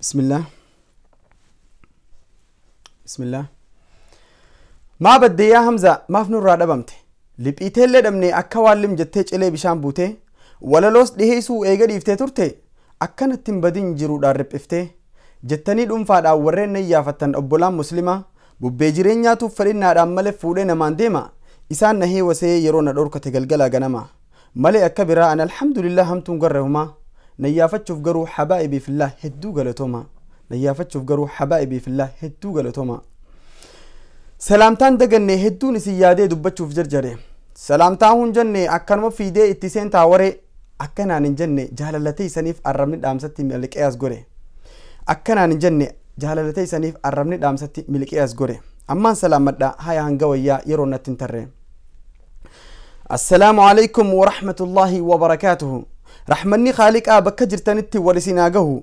Bismillah. Bismillah. Maa badde yaa Hamza maaf nurraa dhabamte? Liphiiteellee dhabne akka waan lim jettee cilee bishaan buute walaloos dhiheessuu eega dhiiftee turte akkanatti hin badin jiruudhaan riphiftee jettanii dhuunfaadhaan warreen na iyyaafattan obbolaan muslimaa bubbee jireenyaatuuf fedhinnaadhaan malee fuudhee namaan deema isaan na heewasee yeroo na dhorkate galgalaa ganama malee akka biraa an alhamdulillah hamtuun garre humaa na iyyaafachuuf garuu habaa'ibii fillah hedduu galatooma na iyyaafachuuf garuu habaa'ibii fillah hedduu galatooma. Salaamtaan daganne hedduun isin yaadee dubbachuuf jarjare salaamtaa hun jenne akkanuma fiidee itti seentaa waree akkanaan hin jenne jaalalatee isaniif arrabni dhaamsatti miliqee as gore akkanaan hin jenne jaalalatee isaniif arrabni dhaamsatti miliqee as gore ammaan salaamadha haya hanga wayyaa yeroo natti hin tarre. Assalaamu alaikum wa rahmatullahi wa barakaatuhu. Rahmanni khaaliqaa bakka jirtanitti wal isin haa gahu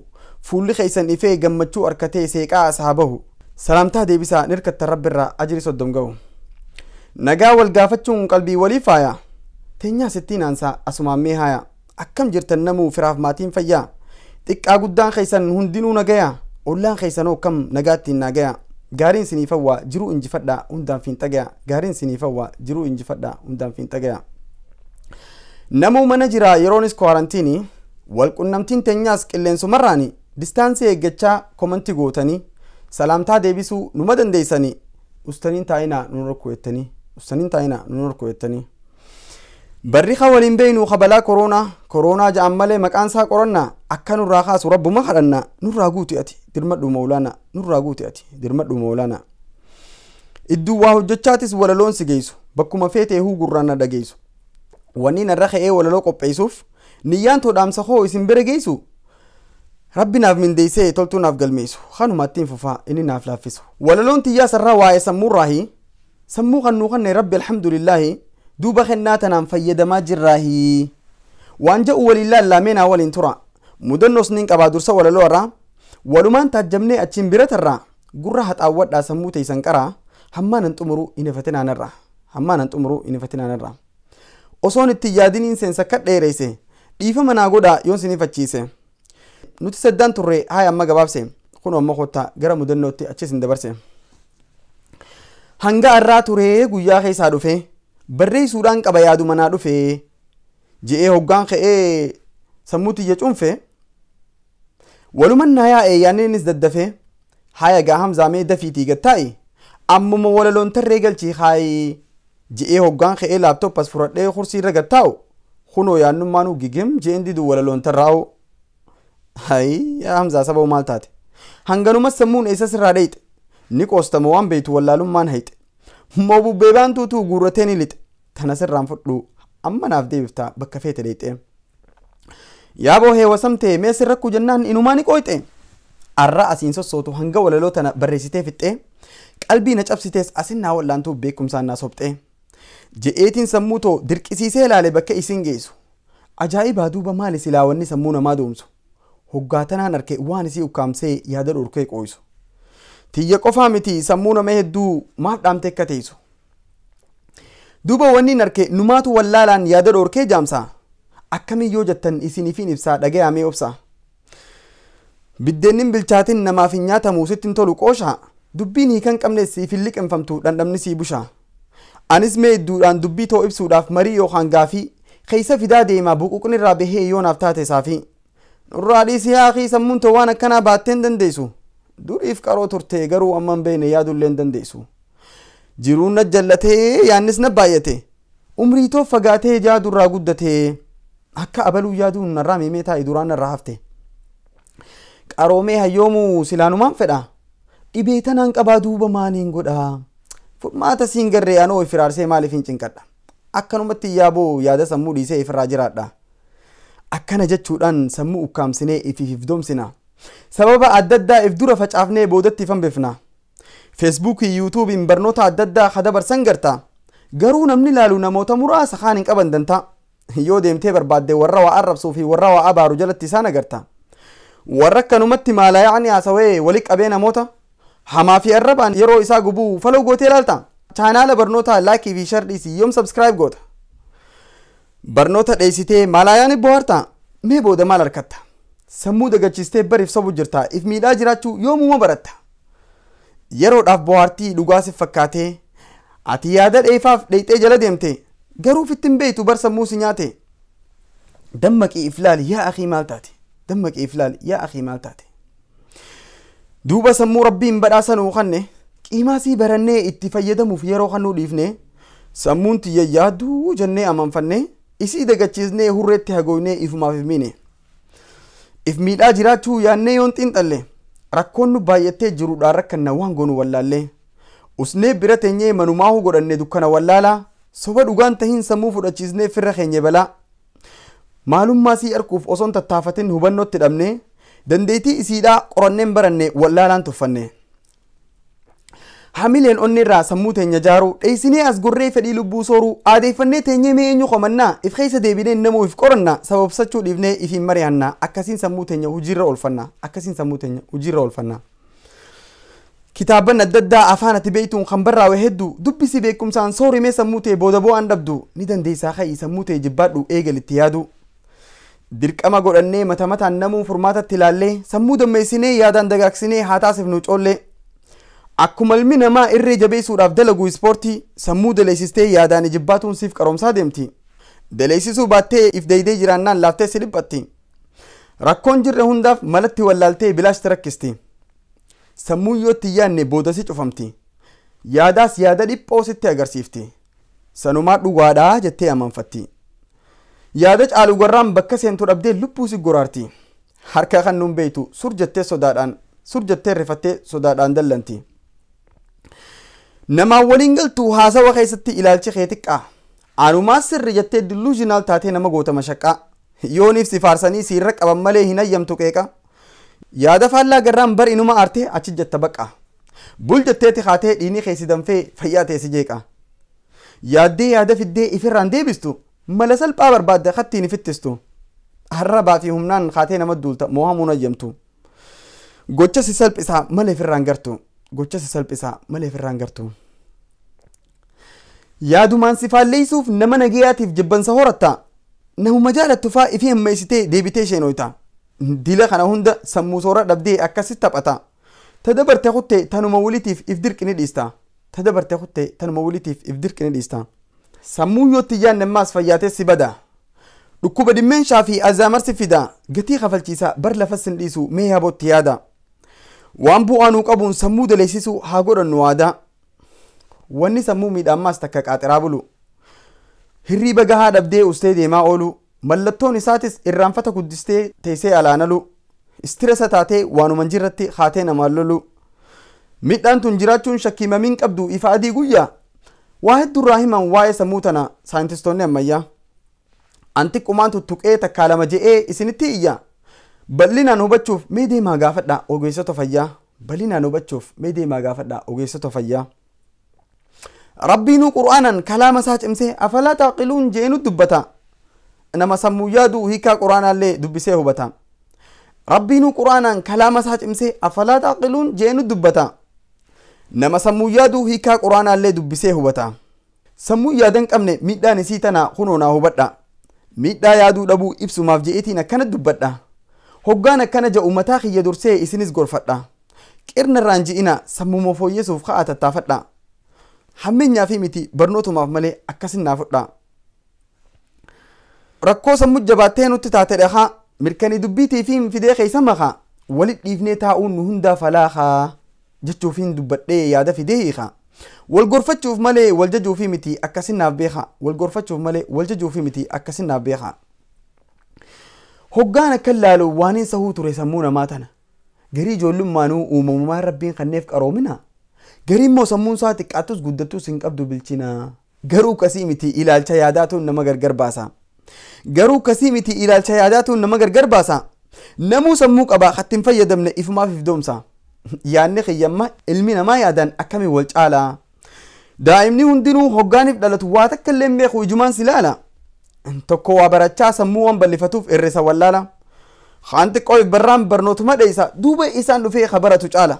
fuulli keessan ifee gammachuu harkatee seeqaa as haa bahu. Salaamtaa deebisaa nirkatta rabbirraa ajiri 30 gahu. Nagaa wal gaafachuun qalbii walii faaya. Teenyaa sittiin aansaa asumaan mee haaya. Akkam jirtan namuu firaaf maatiin fayyaa. Xiqqaa guddaan keessan hundinuu nagaya. Ollaan keessanoo kam nagaattiin nagaya. Gaariin siniif hawwaa jiruu injifadhaa hundaan fiinxagaya. Gaariin siniif hawwaa jiruu injifadhaa hundaan fiinxagaya. Namuu mana jira yeroonis kwaarantiinii wal qunnamtiin teenyaas qilleensumarraani distaansii eeggachaa komantii gootanii salaamtaa deebisuu numa dandeessanii ustaniin taa'inaa nun rakko'ettanii ustaniin taa'inaa nun rakko'ettanii. Barri ka waliin beeynu kabalaa koroonaa koroonaa ja'an malee maqaan isaa qorannaa akka nurraa kaasu rabbuma kadhannaa nurraa guuti ati dirmadhu mawlaana nurraa guuti ati dirmadhu mawlaana. Idduu waa hojjechaatis walaloon si geessu bakkuma feetee huu gurraan na dhageessu. Wanni narra ka'ee walaloo qopheessuuf niyyaan too dhaamsa koo isin bira geessu Rabbi naaf mindeessee toltuu naaf galmeessu kanumaatti fufaa inni naaf laaffisu. Walaloon tiyyaa sarraa waa'ee sammuurraahi sammuu kan nuu kenne rabbi alhamdulillaahi duuba kennaa tanaan fayyadamaa jirraahi. Waan jedhu waliin laallamee naa waliin tura mudannoos niin qabaa dursa walaloo irraa walumaan taajjabnee achiin bira tarraa gurra haxaawwadhaa sammuu teessan qaraa hammaan hin xumuru hin ifatinaanirraa hammaan hin xumuru hin ifatinaanirraa. Osoon itti yaadiniin seensa akka dheereesse dhiifama naa godhaa yoon sin ifachiise. Nuti saddaan turre haaya amma gabaabse kun amma kottaa gara mudannootti achis hin dabarse. Hanga irraa turee guyyaa keessaa dhufe barreessuudhaan qaba yaadu manaa dhufe je'ee hoggaan ka'ee sammuu tiyya cuunfe waluman naa yaa'ee yaanneenis daddafe haaya gaa Hamzaamee dafiitii gattaa'i ammuma walaloon tarree galchii haayi je'ee hoggaan ka'ee laaptooppas fudhadhee kursii irra gattaa'u kunoo yaannummaanuu gigim je'een diduu walaloon tarraa'u. Hayi yaa Hamzaa sababa maal taate? Hanganuma sammuun eessa sirraa dheeyxe? Ni qoostama waan beektu wallaalummaan hayxe. Moo bubbee baantuutu guurratee ni lixe. Tana sirraan fudhu amma naaf deebiftaa bakka feete dheeyxe. Yaa boohee wasamtee mee sirra rakkuu jennaan inumaa ni qooyxe. Arra asiin sossootu hanga walaloo tana barreessitee fixxee qalbii na cabsitees asin naa wallaantuu beekumsaan naa sophxee. Je'eetiin sammuu too dirqisiisee ilaale bakka isin geessu. Ajaa'ibaa duuba maali silaa wanni sammuu namaa doomsu? Hoggaatanaan arke waan isii ukkaamsee yaada dhorkee qooysu. Tiyya qofaa miti sammuu nama hedduu maaf dhaamtee akka teessu. Duuba wanni arke numaatu wallaalaan yaada dhorkee jaamsa. Akkamiin yoo jettan isiniifin ibsaa dhagayamee obsa. Biddeennin bilchaatin namaaf hin nyaatamu sitti hin tolu qoosha. Dubbiin hiikan qabne siif hin liqimfamtu dhandhamni sii busha. Anis mee idduudhaan dubbii too ibsuudhaaf marii yookaan gaafii keessa fidaa deemaa buquqni irraa bahee yoo naaf taate saafi. Nurraa dhiisii haaqii sammuun too waan akkanaa baattee hin dandeessu. Duriif qaroo turte garuu amma hin beekne yaadullee hin dandeessu. Jiruun na jallatee yaannis na baay'ate. Umrii too fagaatee yaadurraa guddatee akka abaluu yaaduun narraa miimee taa'e duraan narraa hafte. Qaroomee hayyoomuu silaanumaan fedha. Dhibee tanaan qabaa duuba maaliin godhaa? Furmaata siin garree anoo ifiraarsee maaliif hin cinqadha? Akkanumatti yaaboo yaada sammuu dhiisee ifirraa jiraadha. Akkana jechuudhaan sammuu ukkaamsinee ifiif doomsina. Sababa adda addaa if dura facaafnee boodatti ifan beefna. Feesbuukii yuutuubiin barnoota adda addaa kadabarsan garta. Garuu namni laalu namoota muraasa kaan hin qaban dantaa. Yoo deemtee barbaadde warra waa arrabsuu fi warra waa abaaru jalatti isaan agarta. Warra akkanumatti maalaa yaa'anii haasawee wali qabee namoota hamaa fi arrabaan yeroo isaa gubuu faloo gootee ilaalta. Chaanaala barnootaa laayikii fi shar dhiisii yoom sabskiraayib goota. Barnoota dheessitee maalaa yaa'anii bohaarta. Mee booda maal harkatta? Sammuu dagachiistee bariif sobu jirta. If miidhaa jiraachuu yoomuma baratta. Yeroodhaaf bohaartii dhugaa si fakkaatee ati yaada dheefaaf dheeyxee jala deemte garuu ofitti hin beektu bar sammuu si nyaate. Dammaqii if laali yaa akhii maal taate? Dammaqii if laali yaa akhii maal taate? Duuba sammuu rabbiin badhaasa nuu kanne qiimaa sii barannee itti fayyadamuuf yeroo kan nuu dhiifne sammuun tiyya yaadduu jennee amanfanne isii dagachiisnee hurreetti hagoynee ifumaaf if miine. If miidhaa jiraachuu yaannee yoon xiinxalle rakkoon nu baay'attee jiruudhaan rakkanna waan goonu wallaallee usnee bira teenyee manumaahuu godhanne dukkana wallaalaa soba dhugaan tahiin sammuu fudhachiisnee firra keenya balaa. Maalummaa sii arkuuf osoon tattaafatin hubannootti dhabne dandeettii isiidhaa qoranneen baranne wallaalaan tuffanne. Hamileen onni irraa sammuu teenya jaaruu dheessinee as gorree fedhii lubbuu sooruu aadeeffannee teenyee mee eenyu qomannaa if keessa deebinee namuu if qoranna sababsachuu dhiifnee ifiin mari'annaa akkasiin sammuu teenya hojiirra oolfanna akkasiin sammuu teenya hojiirra oolfanna. Kitaaban adda addaa afaan ati beektuun kan barraa'e hedduu dubbisi beekumsaan soorimee sammuu ta'e booda bu'aan dhabdu ni dandeessaa ka'ii sammuu ta'e jibbaadhu eegalitti yaadu. Dirqama godhannee mata mataan namuu furmaatatti ilaallee sammuu dammeessinee yaadaan dagaagsinee haa taasifnu coollee. Akkuma ilmi namaa irree jabeessuudhaaf dalagu ispoortii sammuu daleessistee yaadaan jibbaatuun siif qaroomsaa deemti. Daleessisuu baattee if deeydee jiraannaan laaftee si dhiphatti. Rakkoon jirre hundaaf malatti wallaaltee bilaashti rakkisti. Sammuu yoo itti yaadne booda si cufamti. Yaadaas yaada dhiphoo sitti agarsiifti. Sanumaa dhugaadhaa jettee amanfatti. Yaada caalu garraan bakka seentu dhabdee lubbuu si goraarti. Harka kan nuun beektu sur jettee sodaadhaan sur jettee rifattee sodaadhaan dallanti. Namaan waliin galtuu haasawa keessatti ilaalchi kee xiqqaa. Anumaa sirri jettee delusional taatee nama goota mashaqqaa. Yooniif si faarsanii siirra qaban malee hin hayyamtu qeeqa. Yaada faallaa garraan bar inuma aartee achi jetta baqa. Bul jetteeti haatee dhiinii keessi danfee fayyaa teessi jeeqa. Yaaddee yaada fiddee ifirraan deebistu mala salphaa barbaadda kattiin ifittistu. Harrabaa fi humnaan haatee nama duulta moohamuun hayyamtu. Gocha si salphisaa malee ifirraan gartu. Gocha si salphisaa malee ifirraan gartu. Yaadumaan si faalleessuuf nama nagayaatiif jibbansa horatta. Namuma jaalattu faa ifii hammeessitee deebitee isheen hoyta. Dila kana hunda sammuu soora dhabdee akkasitti taphata. Ta dabarte kuttee tanuma waliitiif if dirqi ni dhiista. Ta dabarte kuttee tanuma waliitiif if dirqi ni dhiista. Sammuu yoo itti yaadne ammaas fayyaatee si bada. Dhukkuba dimmenshaa fi azaamarsi fida. Gatii kafalchiisaa bar lafas hin dhiisu mee yaabootti yaada. Waan bu'aa nuu qabuun sammuu daleessisuu haa godhannu aadaa. Wanni sammuu miidhammaas takka qaaxiraa bulu. Hirriiba gahaa dhabdee ustee deemaa oolu. Mallattoon isaatis irraanfata guddistee teessee alaanalu. Istiresa taatee waanuma jirratti haatee namaan lolu. Miidhaan tun jiraachuun shakkii qabdu ifa adii guyyaa. Waa hedduurraa himan waa'ee sammuu tana saayintistoonni ammayyaa. Anti qumaan tuttuqee takkaa lama je'ee isinitti iyya. Bal'inaan hubachuuf mee deemaa gaafadhaa ogeessota fayyaa. Bal'inaan hubachuuf mee deemaa gaafadhaa ogeessota fayyaa. Rabbiinuu qur'aanan kalaama isaa cimsee afalaa taaqiluun je'ee dubbata. Nama sammuu yaadu hiikaa qur'aanaallee dubbisee hubata. Rabbiinuu qur'aanaan kalaama isaa cimsee afalaa taaqiluun je'ee dubbata. Nama sammuu yaadu hiikaa qur'aanaallee dubbisee hubata. Sammuu yaada hin qabne miidhaan isii tana kunoo naa hubadha. Miidhaa yaaduu dhabuu ibsumaaf je'eetiin akkana dubbadha. Hoggaan akkana ja'u mataa kiyya dursee isinis gorfadha. Qirna irraan ji'ina sammuu fooyyessuuf ka'aa tattaafadha. Hammeenyaa fi miti barnootumaaf malee akkasin naa fudha. Rakkoo sammuu jabaattee nutti taate dhahaa mirkanii dubbiitii fi fidee keessa makaa walit dhiifnee taa'uun nu hundaa falaahaa jechuufiin dubbadhee yaada fidee hiika. Wal gorfachuuf malee wal jajuufi miti akkasin naaf beeka. Wal gorfachuuf malee wal jajuufi miti akkasin naaf beeka. Hoggaan akka laalu waan hin sahuu ture sammuu namaa tana. Garii ijoollummaanuu uumamumaan rabbiin kanneef qaroomina. Garii immoo sammuun isaa xiqqaattus guddattus hin qabdu bilchina. Garuu kasii miti ilaalcha yaadaatuun nama gargar baasa. Garuu kasii miti ilaalcha yaadaatuun nama gargar baasa. Namuu sammuu qabaa kattiin fayyadamne ifumaaf if doomsa. Yaadni kiyyamma ilmi namaa yaadaan akkamiin wal caalaa. Daa'imni hundinuu hoggaaniif dhalatu waa takka illee hin beeku ijumaan si ilaala. Tokko waa barachaa sammuu waan bal'ifatuuf irreessa wallaala. Kaan xiqqoo barraan barnootuma dheessa duuba isaan dhufee kabaratu caala.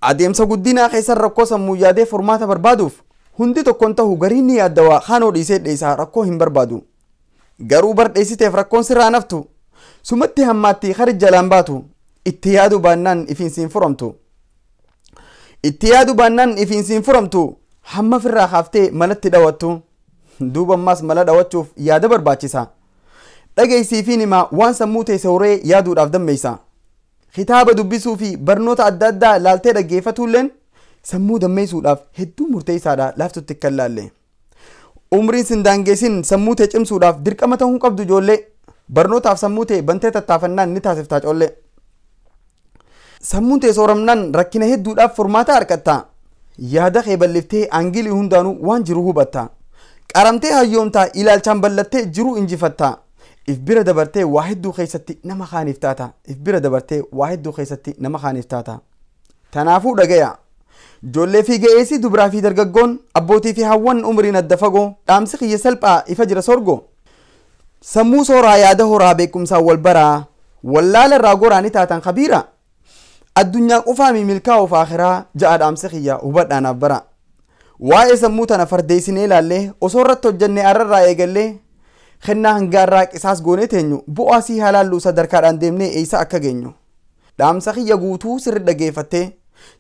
Adeemsa guddinaa keessa rakkoo sammuu yaadee furmaata barbaaduuf hundi tokkoon ta'u gariin ni yaaddawaa kaanoo dhiisee dheessaa rakkoo hin barbaadu. Garuu bar dheessiteef rakkoon sirraa naftu. Sumatti hammaatti kara jalaan baatu. Itti yaaduu baannaan ifiin siin furamtu. Itti yaaduu baannaan ifiin siin furamtu. Hamma firraa haaftee malatti dhawattu. Duuba ammaas mala dhawachuuf yaada barbaachisa. Dhageessii fi himaa waan sammuu teesse horee yaaduudhaaf dammeessa. Kitaaba dubbisuu fi barnoota adda addaa laaltee dhaggeeffatuulleen sammuu dammeessuudhaaf hedduu murteessaadha laaftutti kan laalle. Umriin sin daangeessin sammuu tee cimsuudhaaf dirqama ta'uu qabdu ijoollee. Barnootaaf sammuu tee bantee tattaafannaan ni taasiftaa coollee. Sammuun tee sooramnaan rakkina hedduudhaaf furmaata argatta. Yaada kee bal'iftee aangilii hundaanuu waan jiru hubatta. Qaramtee hayyoomtaa ilaalchaan bal'attee jiruu injifatta. If bira dabartee waa hedduu keessatti nama kaaniif taata. If bira dabartee waa hedduu keessatti nama kaaniif taata. Tanaafuu dhagaya. Ijoollee fi ga'eessi, dubaraa fi dargaggoon, abbootii fi hawwan umriin adda fagoo, dhaamsi kiyya salphaa ifa jira sorgo. Sammuu sooraa, yaada horaa, beekumsaan wal baraa, wallaala irraa goraa, ni taatan kabiira. Addunyaa qofaa milkaa'uuf akhiraa ja'a dhaamsi kiyya hubadhaanaaf bara. Waa'ee sammuu tana fardeessinee ilaallee osoo irratti hojjennee arrarraa eegallee kennaa hangaarraa qisaas goonee teenyu bu'aa sii halaalluu sadarkaadhaan deemnee eessa akka geenyu. Dhaamsa kiyya guutuu sirri dhageeffattee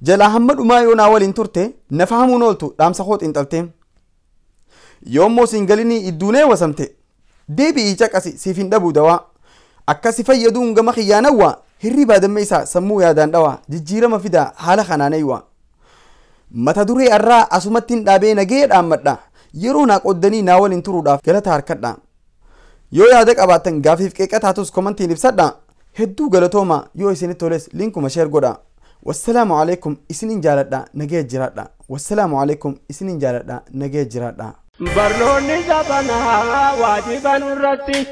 jalaa hamma dhumaa yoo naa waliin turte nafa hamuun ooltu dhaamsa koo xiinxaltee. Yoommoo siin galinii idduunee wasamte deebi'ii caqasi siif hin dhabuu dawaa. Akkasi fayyaduun gama kiyyaanawwa hirribaa dammeessaa sammuu yaadaan dhawaa jijjiirama fidaa haala kanaan eeywa. Mata duree arraa asumatti hin dhaabee nagee dhaammadha. Yeroo naa qooddanii naa waliin turuudhaaf galata harkadha. Yoo yaada qabaattan gaafiif qeeqa taatus komantiin ibsadha. Hedduu galatooma, yoo isinitti toles linkuma share godha. Wassalaamu alaikum, isinin jaaladha, nagee jiraadha. Wassalaamu alaikum, isinin jaaladha, nagee jiraadha. Barnoonni zabanaa waajiba nurratti.